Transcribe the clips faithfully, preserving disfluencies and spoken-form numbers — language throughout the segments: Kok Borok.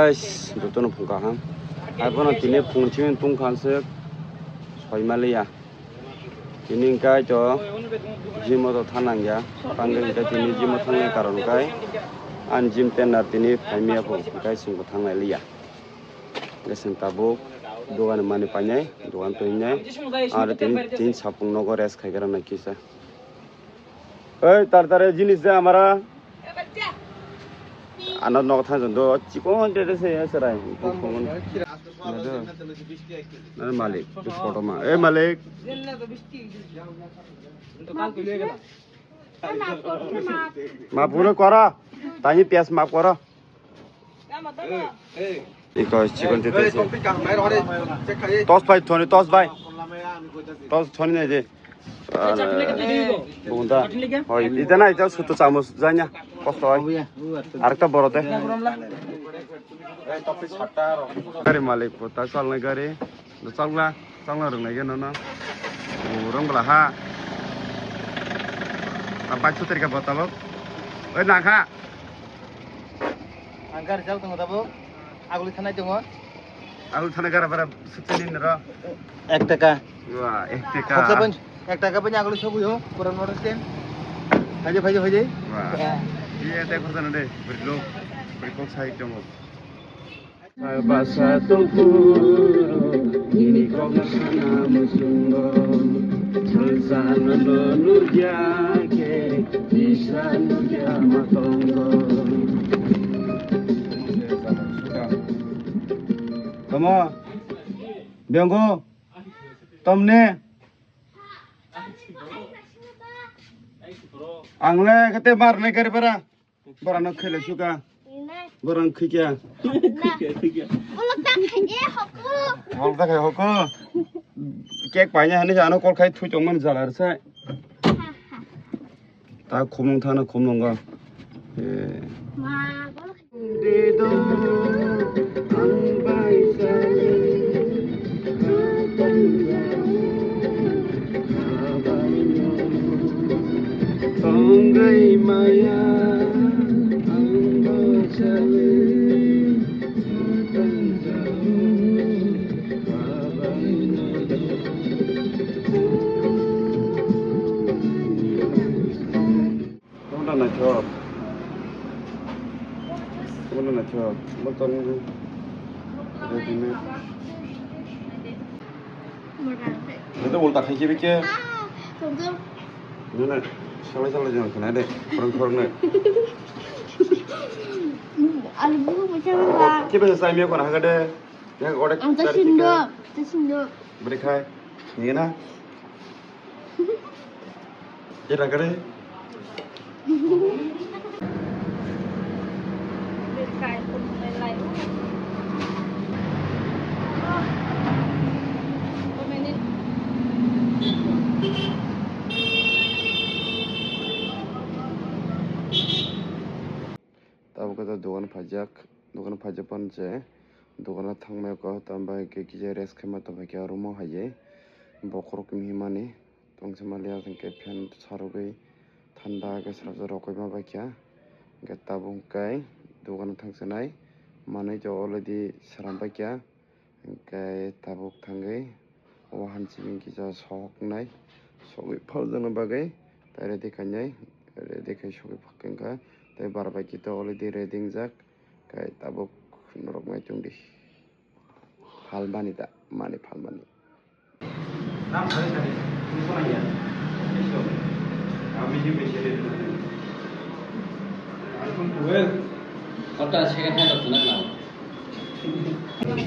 Guys, jotono phung kaham. Abono tini phung chini tungkha se soi maliya. Tini hwnkhe to gym o to thang nangya. Tangwi hwnkhe tini gym o thangnai karon hwnkhe ang gym trainer tini phaimya phung hwnkhe chwngbo thangnai liya. Hwnkhe chwng tabuk dogan mani painai, dogan twinai. Aro tini, tini sapung nogo rest khai gra nai kisa. Ei, tar tare jinis de amara. Ano nok thang do chikon de de se serai. Nado. Nado malik, tu photo ma. Ei malik. Map koro. Tani pias map koro. Iko chikon tete se. Tos bai thoni tos bai. Tos thoni nai de. Bunda. Hoi, ita na ita sutu chamus janya. Kosto hoi. Arekta boro de. Gari malik puta chalnai gari. Chokla, chokla rwngnai geno no. O rwng bwla ha. Ta bike suter ka bo tabuk. Oi nang kha. Ang gari chal tongo tabuk. Aguli thanai tongo. Aguli thanai gara bara sutini nero. Ek taka. Wah, ek taka. Khoksa pun, ek taka pun aguli sobu yo. Kurang noro sen. Haje, haje, haje. Wah. Ya. Iya, teh kurang de. Berlo. Berkok sai tongo. Basa tongphuru, nini kokno sana muchungo. Salsa nono nukya khe, kisa nukya ma tongo. Tamo, Biongo, Tomne. Ang le kete mar nai kari para. Borano khele suka. Borang khikya. Khikya, khikya. Bolok ta khai e hoku. Bolok ta khai hoku. Cake paina hani jano kol khai thui tongman jalar sai. Ta khumung thana khumung ga. Eh. Ma, bolok. Tongwi maya ang bachawi tanjao abaino. Tongda naithok. Tongda naithok. Bo tong ready made. Nede ulta khai kibi ke. Nene salai salai jang khna de. Khorang khorang ne. Alu buku macam apa? Kibi sai mi khona hagade. Yang orek. Ang tasindo, tasindo. Beri khai. Ni na. Kira kare. Tabuk khe dogan phaijak, dogan phaijak phano je dogano thangmai kok tambai khe kisa rest khaima tongkha khe room o hai bokhorok mihimani. Tongsa maliya hwnkhe fan sarogwi thanda khe sarsa rokoi ma baikha. Hwnkhe tabuk hwnkhe dogano thangsanai manwi to already sram baikha. Hwnkhe tabuk thangwi o hanchiming kisa soknai sogwi phaljakna bagwi tai ready khainai, ready khai sogwi phaikha. Tai bar bai khe to already ready wngjak. Kai tabuk norok nai tongdi. Phalmani da, mani phalmani. Kota second hand of the Nagla.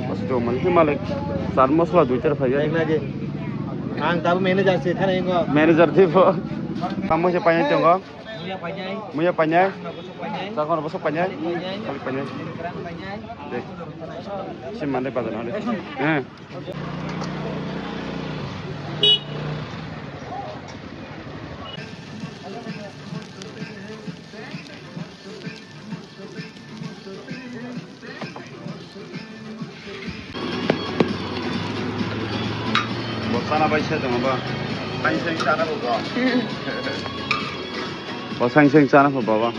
Bas do man hi malik. Chaat masala dui tar phai. Ang tabuk manager se thana ingo. Manager tipo. Kamu siapa yang tengok? Muya painai. Muya painai. Chakmar bosok painai. Painai. Chakmar painai. Painai. Dek. Sim mande bazar na de. Eh. Bo chana bai se tongo bo. Saing saing chana bo bo. Bo saing saing chana bo bo.